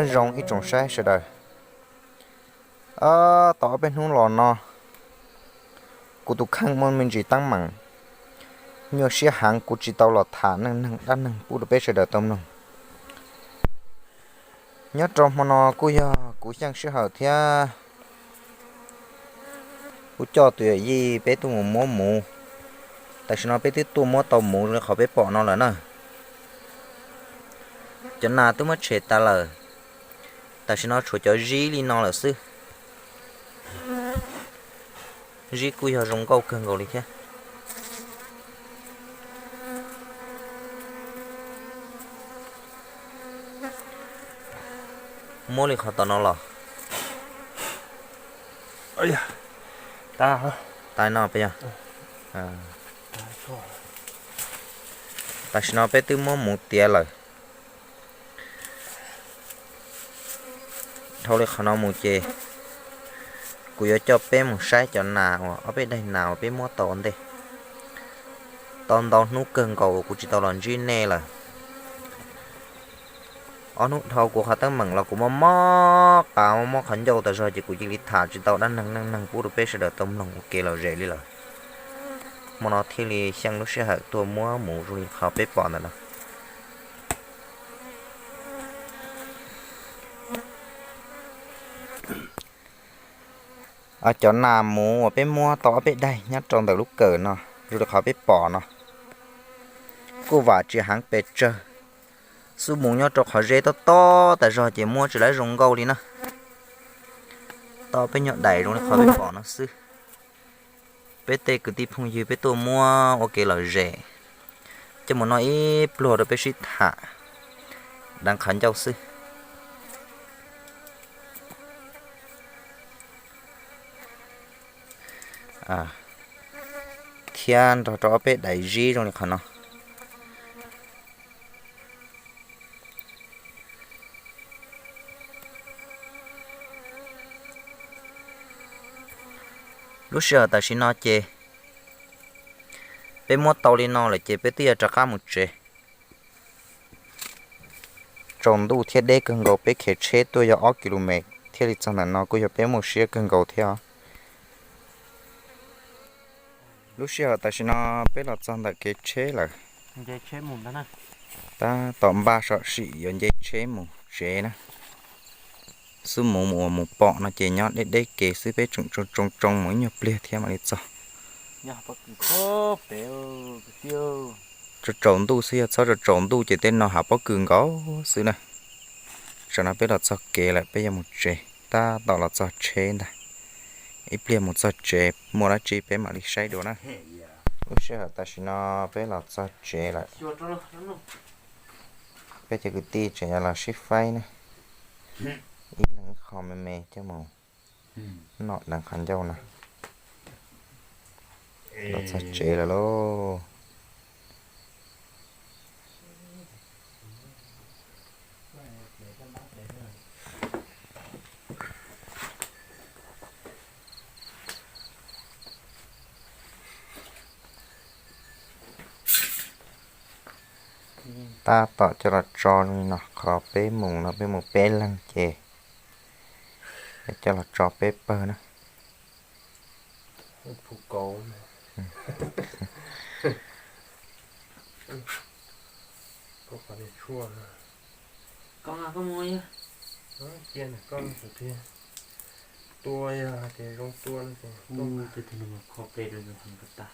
Nyob zoo ib tsoom saib sawv daws, tau ob peb hnub los no kuv tus kheej muaj me ntsis teeb meem, nyuaj siab heev kuv tsis tau los tham neej neeg dab neeg pub rau peb sawv daws tau mloog. Nyob rau hmo no kuj yog kuv xyeej sij hawm thiab kuv coj tus yawm yij peb tuaj mus muab muv. Tam sim no peb twb tuaj muab tau muv zoo li qhov peb pom no lawm na. Cov nas twb muab tshem tas lawm, tam sim no tshuav cov zib li no lawm xwb. Zib kuj yog zoo nkauj kawg nkaus li thiab. Muab li qhov tom no los. Tam no peb yog, tam sim no peb twb muab muv tiav lawm. Dhau li qhov no mus ces kuv yuav coj peb mus saib cov nas uas ob peb daig nas uas peb muab tau ua ntej. Tau ntau hnub kawg nkaus uas kuv tsis tau los ntsib nej lawm. Ob hnub dhau kuv qhov teeb meem los kuv mob mob qab mob mob qhov ncauj tas zog ces kuv cia li tham tsis tau dab neeg neej neeg pub rau peb sawv daws tau mloog ua kev lom zem li lawm. Hmo no thiaj li xyeej lub sij hawm tuaj muab muv zoo li qhov peb pom ntawm no. Cov nas muv uas peb muab tau ob peb daig nyob rau ntawm lub kawm no, zoo li qhov peb pom no, kuj vam tsis heev pes tsawg. Xub muv nyob rau qhov zeb tob tob tas zog ces muab tsis lawv zoo nkauj li na. Tau peb nyuag daim zoo li qhov peb pom no xwb. Peb tej kwv tij phooj ywg peb tuaj muab ua kev lom zem, coj mus noj ib pluag rau peb sib tham deev qhov ncauj xwb. Thiab nrog rau ob peb daim zib zoo li qhov no. Lub sij hawm tam sim no ces peb muab tau li no lawm ces peb twb yuav rov qab mus tsev. Tsaus ntuj thiab deb kawg nkaus, peb khiav tsheb tuaj yog ob ki lu mev thiaj li txog ntawm no, kuj yog peb muaj siab kawg nkaus thiab os. Lub sij hawm tam sim no peb los txog ntawm kev tsheb lawm. Tab tom npaj sam sim yuav nce tsheb mus tsev na. Xub muv uas mus pom no ces nyob deb deb kev xwb, peb tseem tsoo tsoo tsoo mus ib nyuag pliag thiab mam li txog. Tsaus tsaus ntuj xwb, yog txhob tsaus tsaus ntuj ces tej no hav pob kws nkaus xwb na. Tam sim no peb los txog kev lawm, peb yuav mus tsev, tab tom los txog tsheb ntag. Ib pliag mus txog tsev muaj dab tsi peb mam li saib dua na. Lub sij hawm tam sim no peb los txog tsev lawm. Peb cov kwv tij tseem yuav los sib faib ne, ib leeg ib qho me me coj mus noj deev qhov ncauj na. Los txog tsev lawm lauj. Tab tom coj los tso zoo li no, qhov peb mus no peb mus peb leeg ces coj los tso peb pawg na. Tua yog tias zoo tua no ces kho ple rau yus heev kawg tag.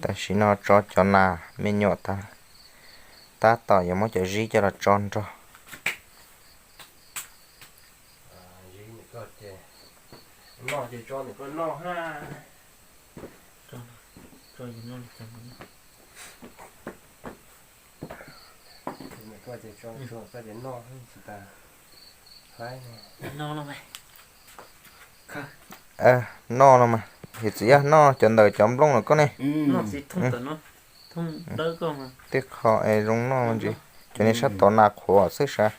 Tam sim no tso cov nas me nyuam tag, tab tom yuav muab cov zib coj los tso nrog. Noj no mas, yog txiv yaj noj cov ntawm cov nplooj no koj ne. Tej qho es zoo noj ntsis, cov niag sab tod nas qhuav xwb sav.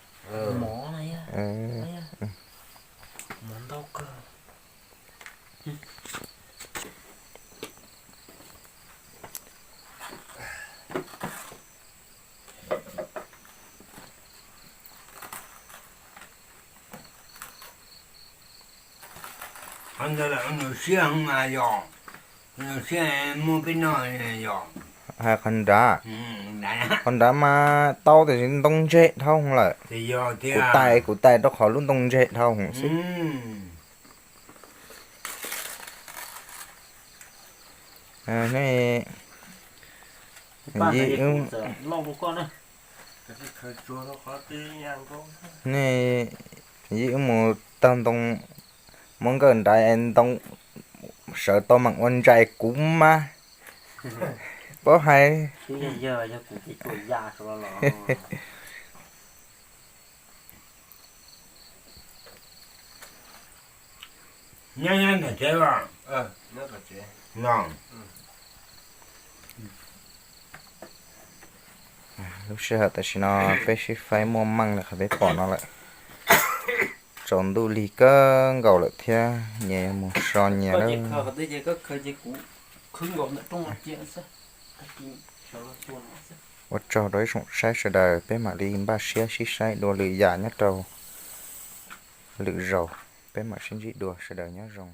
Qhov nrad, hais qhov nrad, qhov nrad mas tau tiam sis ntoo ntseg dhau lawm. Kuv tais, kuv tais rau qhov lub ntoo ntseg dhau xwb. Nej, yij wb, nej, yij wb mus taug ntoo, muab nkawj nrad ntoo, sawv tau mam ua ntsais kuv mas. Paub hais. Lub sij hawm tam sim no peb sib faib muaj meej li qhov peb pom no lawm. Tsaus ntuj lig kawg nkaus lawm thiab, nyias yuav mus so nyias lawm. Ua tsaug rau ib tsoom saib sawv daws, peb mam li npaj siab sib saib dua lwm yam nyob rau lwm zaus, peb mam sib ntsib dua, sawv daws nyob zoo.